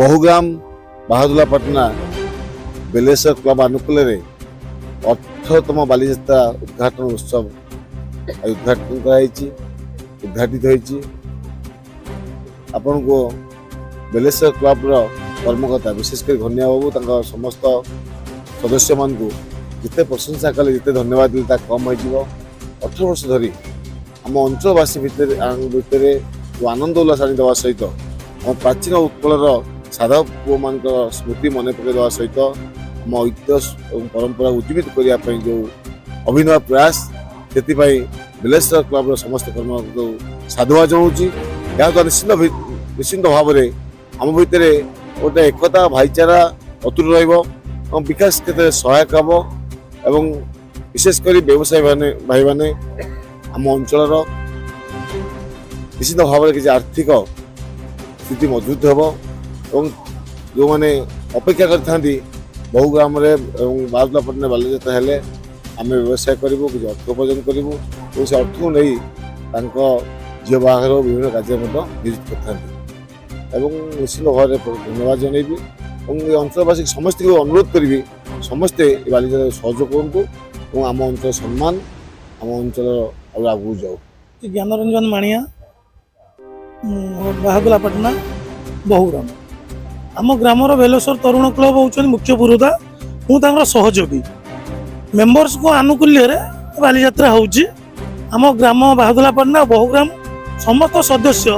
Bahugram ବାହାଦୁଲାପାଟଣା Beleswar club ଆନୁକୂଲ୍ୟରେ 18ତମ ବାଲିଯାତ୍ରା ଉଦ୍ଘାଟନ ଉତ୍ସବ ଉଦ୍ଘାଟନ କରାଯାଇଛି, ଉଦ୍ଘାଟିତ ହୋଇଛି। ଆପଣଙ୍କୁ ବେଲେଶ୍ୱର କ୍ଲବର କର୍ମକର୍ତ୍ତା, ବିଶେଷ କରି ଘନିଆ ବାବୁ, ତାଙ୍କ ସମସ୍ତ ସଦସ୍ୟମାନଙ୍କୁ ଯେତେ ପ୍ରଶଂସା କଲେ, ଯେତେ ଧନ୍ୟବାଦ ଦେଲେ ତା କମ୍ ହୋଇଯିବ। 18 ବର୍ଷ ଧରି ଆମ ଅଞ୍ଚଳବାସୀ ଭିତରେ ଯେଉଁ ଆନନ୍ଦ ଉଲ୍ଲାସ ଆଣିଦେବା ସହିତ ଆମ ପ୍ରାଚୀନ ଉତ୍କଳର ସାଧବ ପୁଅମାନଙ୍କର ସ୍ମୃତି ମନେ ପକାଇ ଦେବା ସହିତ ଆମ ଐତିହ୍ୟ ଏବଂ ପରମ୍ପରାକୁ ଉଜ୍ଜୀବିତ କରିବା ପାଇଁ ଯେଉଁ ଅଭିନବ ପ୍ରୟାସ, ସେଥିପାଇଁ ବେଲେଶ୍ୱର କ୍ଲବର ସମସ୍ତ କର୍ମକର୍ତ୍ତାଙ୍କୁ ସାଧୁବାଦ ଜଣାଉଛି। ଏହାଦ୍ୱାରା ନିଶ୍ଚିନ୍ତ ଭାବରେ ଆମ ଭିତରେ ଗୋଟେ ଏକତା, ଭାଇଚାରା ଅତୁଟ ରହିବ ଏବଂ ବିକାଶ କ୍ଷେତ୍ରରେ ସହାୟକ ହେବ ଏବଂ ବିଶେଷ କରି ବ୍ୟବସାୟୀ ମାନେ, ଭାଇମାନେ ଆମ ଅଞ୍ଚଳର ନିଶ୍ଚିତ ଭାବରେ କିଛି ଆର୍ଥିକ ସ୍ଥିତି ମଜବୁତ ହେବ ଏବଂ ଯେଉଁମାନେ ଅପେକ୍ଷା କରିଥାନ୍ତି ବହୁ ଗ୍ରାମରେ ଏବଂ ବାଦଲାପଟଣା ବାଲିଯାତ୍ରା ହେଲେ ଆମେ ବ୍ୟବସାୟ କରିବୁ, କିଛି ଅର୍ଥ ଉପାର୍ଜନ କରିବୁ ଏବଂ ସେ ଅର୍ଥକୁ ନେଇ ତାଙ୍କ ଝିଅ ବାହାଘର, ବିଭିନ୍ନ କାର୍ଯ୍ୟରେ ମଧ୍ୟ ନିୟୋଜିତ କରିଥାନ୍ତି ଏବଂ ନିଶ୍ଚିତ ଭାବରେ ଧନ୍ୟବାଦ ଜଣାଇବି ଏବଂ ଏ ଅଞ୍ଚଳବାସୀ ସମସ୍ତଙ୍କୁ ଅନୁରୋଧ କରିବି, ସମସ୍ତେ ଏ ବାଲିଯାତ୍ରାକୁ ସହଯୋଗ କରନ୍ତୁ ଏବଂ ଆମ ଅଞ୍ଚଳ ସମ୍ମାନ, ଆମ ଅଞ୍ଚଳ ଆଉ ଆଗକୁ ଯାଉ। ଜ୍ଞାନରଞ୍ଜନ ମାଣିଆ, ବାହାଦୁଲାପାଟଣା, ବହୁଗ୍ରାମ। ଆମ ଗ୍ରାମର ବେଲେଶ୍ୱର ତରୁଣ କ୍ଲବ ହେଉଛନ୍ତି ମୁଖ୍ୟ ପୁରୋଧା, ମୁଁ ତାଙ୍କର ସହଯୋଗୀ। ମେମ୍ବର୍ସଙ୍କ ଆନୁକୂଲ୍ୟରେ ବାଲିଯାତ୍ରା ହେଉଛି। ଆମ ଗ୍ରାମ ବାହାଦୁଲାପାଟଣା, ବହୁଗ୍ରାମ ସମସ୍ତ ସଦସ୍ୟ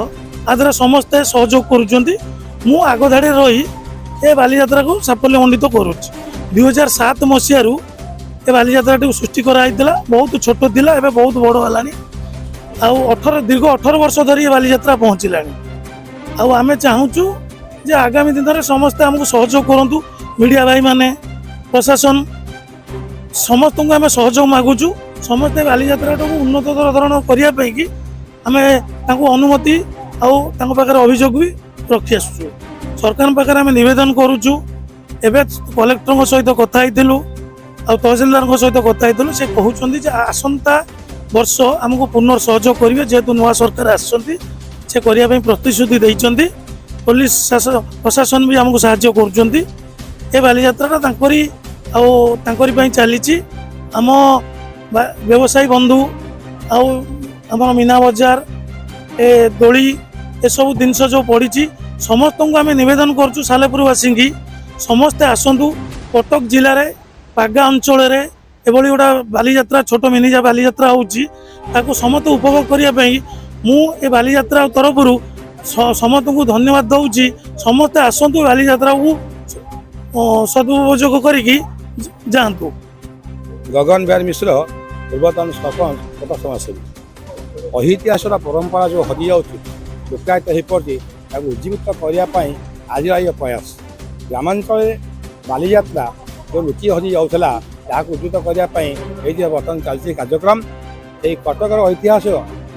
ଆ ଦେହରେ ସମସ୍ତେ ସହଯୋଗ କରୁଛନ୍ତି। ମୁଁ ଆଗ ଧାଡ଼ିରେ ରହି ଏ ବାଲିଯାତ୍ରାକୁ ସାଫଲ୍ୟମଣ୍ଡିତ କରୁଛି। 2007 ମସିହାରୁ ଏ ବାଲିଯାତ୍ରାଟିକୁ ସୃଷ୍ଟି କରାହେଇଥିଲା। ବହୁତ ଛୋଟ ଥିଲା, ଏବେ ବହୁତ ବଡ଼ ହେଲାଣି। ଆଉ ଦୀର୍ଘ 18 ବର୍ଷ ଧରି ଏ ବାଲିଯାତ୍ରା ପହଞ୍ଚିଲାଣି। ଆଉ ଆମେ ଚାହୁଁଛୁ ଯେ ଆଗାମୀ ଦିନରେ ସମସ୍ତେ ଆମକୁ ସହଯୋଗ କରନ୍ତୁ। ମିଡ଼ିଆ ଭାଇମାନେ, ପ୍ରଶାସନ, ସମସ୍ତଙ୍କୁ ଆମେ ସହଯୋଗ ମାଗୁଛୁ। ସମସ୍ତେ ବାଲିଯାତ୍ରାଟାକୁ ଉନ୍ନତ ଧରଣ କରିବା ପାଇଁକି ଆମେ ତାଙ୍କୁ ଅନୁମତି ଆଉ ତାଙ୍କ ପାଖରେ ଅଭିଯୋଗ ବି ରଖି ଆସୁଛୁ। ସରକାରଙ୍କ ପାଖରେ ଆମେ ନିବେଦନ କରୁଛୁ। ଏବେ କଲେକ୍ଟରଙ୍କ ସହିତ କଥା ହେଇଥିଲୁ ଆଉ ତହସିଲଦାରଙ୍କ ସହିତ କଥା ହେଇଥିଲୁ। ସେ କହୁଛନ୍ତି ଯେ ଆସନ୍ତା ବର୍ଷ ଆମକୁ ପୁନଃ ସହଯୋଗ କରିବେ। ଯେହେତୁ ନୂଆ ସରକାର ଆସିଛନ୍ତି, ସେ କରିବା ପାଇଁ ପ୍ରତିଶ୍ରୁତି ଦେଇଛନ୍ତି। ପୋଲିସ ପ୍ରଶାସନ ବି ଆମକୁ ସାହାଯ୍ୟ କରୁଛନ୍ତି। ଏ ବାଲିଯାତ୍ରାଟା ତାଙ୍କରି ଆଉ ତାଙ୍କରି ପାଇଁ ଚାଲିଛି। ଆମ ବ୍ୟବସାୟୀ ବନ୍ଧୁ ଆଉ ଆମର ମୀନା ବଜାର, ଏ ଦୋଳି, ଏସବୁ ଜିନିଷ ଯେଉଁ ପଡ଼ିଛି, ସମସ୍ତଙ୍କୁ ଆମେ ନିବେଦନ କରୁଛୁ, ସାଲେପୁରବାସୀଙ୍କି ସମସ୍ତେ ଆସନ୍ତୁ। କଟକ ଜିଲ୍ଲାରେ ପାଗା ଅଞ୍ଚଳରେ ଏଭଳି ଗୋଟେ ବାଲିଯାତ୍ରା, ଛୋଟ ମିନିଜା ବାଲିଯାତ୍ରା ହେଉଛି, ତାକୁ ସମସ୍ତେ ଉପଭୋଗ କରିବା ପାଇଁ ମୁଁ ଏ ବାଲିଯାତ୍ରା ତରଫରୁ ସମସ୍ତଙ୍କୁ ଧନ୍ୟବାଦ ଦେଉଛି। ସମସ୍ତେ ଆସନ୍ତୁ, ବାଲିଯାତ୍ରାକୁ ସଦୁପଯୋଗ କରିକି ଯାଆନ୍ତୁ। ଗଗନ ବିହାରୀ ମିଶ୍ର, ପୂର୍ବତନ ସରପଞ୍ଚ ତଥା ସମାଜସେବୀ। ଐତିହାସର ପରମ୍ପରା ଯେଉଁ ହଜିଯାଉଛି, ଲୁକାୟିତ ହୋଇପଡ଼ୁଛି, ତାକୁ ଉଜ୍ଜୀବିତ କରିବା ପାଇଁ ଆଜିର ଏହି ପ୍ରୟାସ। ଗ୍ରାମାଞ୍ଚଳରେ ବାଲିଯାତ୍ରା ଯେଉଁ ଲୁଚି ହଜି ଯାଉଥିଲା, ତାହାକୁ ଉଜ୍ଜୀବିତ କରିବା ପାଇଁ ଏଇଠି ବର୍ତ୍ତମାନ ଚାଲିଛି କାର୍ଯ୍ୟକ୍ରମ। ସେଇ କଟକର ଐତିହାସ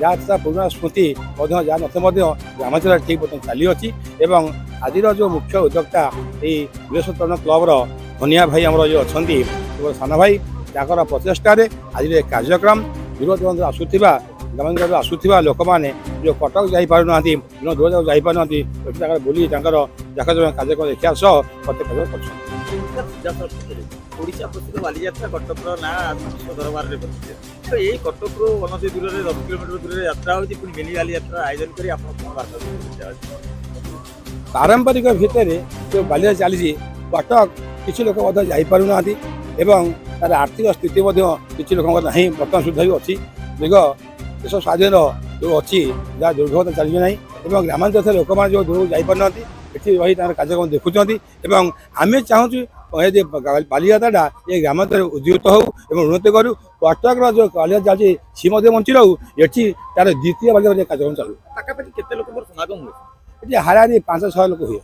ଯାହା ଥିଲା, ପୁରୁଣା ସ୍ମୃତି ମଧ୍ୟ ଯାହା ନଥିଲେ ମଧ୍ୟ ଗ୍ରାମାଞ୍ଚଳରେ ଠିକ୍ ବର୍ତ୍ତମାନ ଚାଲିଅଛି। ଏବଂ ଆଜିର ଯେଉଁ ମୁଖ୍ୟ ଉଦ୍ୟୋକ୍ତା ଏଇ ବୀରେଶ୍ୱର ତରୁଣ କ୍ଲବର ଧନିଆ ଭାଇ ଆମର ଯେଉଁ ଅଛନ୍ତି, ମୋର ସାନ ଭାଇ, ତାଙ୍କର ପ୍ରଚେଷ୍ଟାରେ ଆଜିର ଏ କାର୍ଯ୍ୟକ୍ରମ। ଦୂର ଦୂରାନ୍ତରୁ ଆସୁଥିବା, ଗ୍ରାମାଞ୍ଚଳରୁ ଆସୁଥିବା ଲୋକମାନେ ଯେଉଁ କଟକ ଯାଇପାରୁନାହାନ୍ତି, ଦୂର ଦୂର ଜାଗାକୁ ଯାଇପାରୁନାହାନ୍ତି, ଏଠି ତାଙ୍କର ବୁଲି ତାଙ୍କର ଜାକଜମକ କାର୍ଯ୍ୟକ୍ରମ ଦେଖିବା ସହ ପ୍ରତ୍ୟେକ କାର୍ଯ୍ୟକ୍ରମ କରୁଛନ୍ତି। ଓଡ଼ିଶା ପ୍ରସିଦ୍ଧ ବାଲିଯାତ୍ରା, କଟକର ନାଁ ବିଶ୍ୱ ଦରବାରରେ ପ୍ରସିଦ୍ଧ। ତ ଏଇ କଟକରୁ ଅନତି ଦୂରରେ, 10 କିଲୋମିଟର ଦୂରରେ ଯାତ୍ରା ହେଉଛି, ପୁଣି ମିନି ବାଲିଯାତ୍ରା ଆୟୋଜନ କରି ଆପଣ କ'ଣ ବାର୍ତ୍ତା ଦେବାକୁ ଚାହୁଁଛନ୍ତି? ପାରମ୍ପରିକ ଭିତରେ ଯେଉଁ ବାଲିଯାତ୍ରା ଚାଲିଛି, କଟକ କିଛି ଲୋକ ମଧ୍ୟ ଯାଇପାରୁନାହାନ୍ତି ଏବଂ ତାର ଆର୍ଥିକ ସ୍ଥିତି ମଧ୍ୟ କିଛି ଲୋକଙ୍କର ନାହିଁ। ବର୍ତ୍ତମାନ ସୁଦ୍ଧା ବି ଅଛି। ଦୀର୍ଘ ଦେଶ ସ୍ୱାଧୀନ ଯେଉଁ ଅଛି, ଯାହା ଦୀର୍ଘ ଚାଲିବ ନାହିଁ ଏବଂ ଗ୍ରାମାଞ୍ଚଳରେ ଲୋକମାନେ ଯେଉଁ ଦୂରକୁ ଯାଇପାରୁନାହାନ୍ତି, ଏଠି ରହି ତାଙ୍କର କାର୍ଯ୍ୟକ୍ରମ ଦେଖୁଛନ୍ତି। ଏବଂ ଆମେ ଚାହୁଁଛୁ ଏ ଯେ ବାଲିଯାତ୍ରାଟା ଏ ଗ୍ରାମାଞ୍ଚଳରେ ଉଜ୍ଜୀବିତ ହେଉ ଏବଂ ଉନ୍ନତି କରୁ। କଟକର ଯେଉଁ ବାଲିଯାତ୍ରା ଚାଲିଛି, ସିଏ ମଧ୍ୟ ବଞ୍ଚି ରହୁ। ଏଠି ତାର ଦ୍ୱିତୀୟ ବାଲିଯାତ୍ରା କାର୍ଯ୍ୟକ୍ରମ ଚାଲୁ। ପାଖାପାଖି କେତେ ଲୋକଙ୍କର ସମାଗମ ହୁଏ? ଏଠି ହାରାହାରି 500 ଲୋକ ହୁଏ।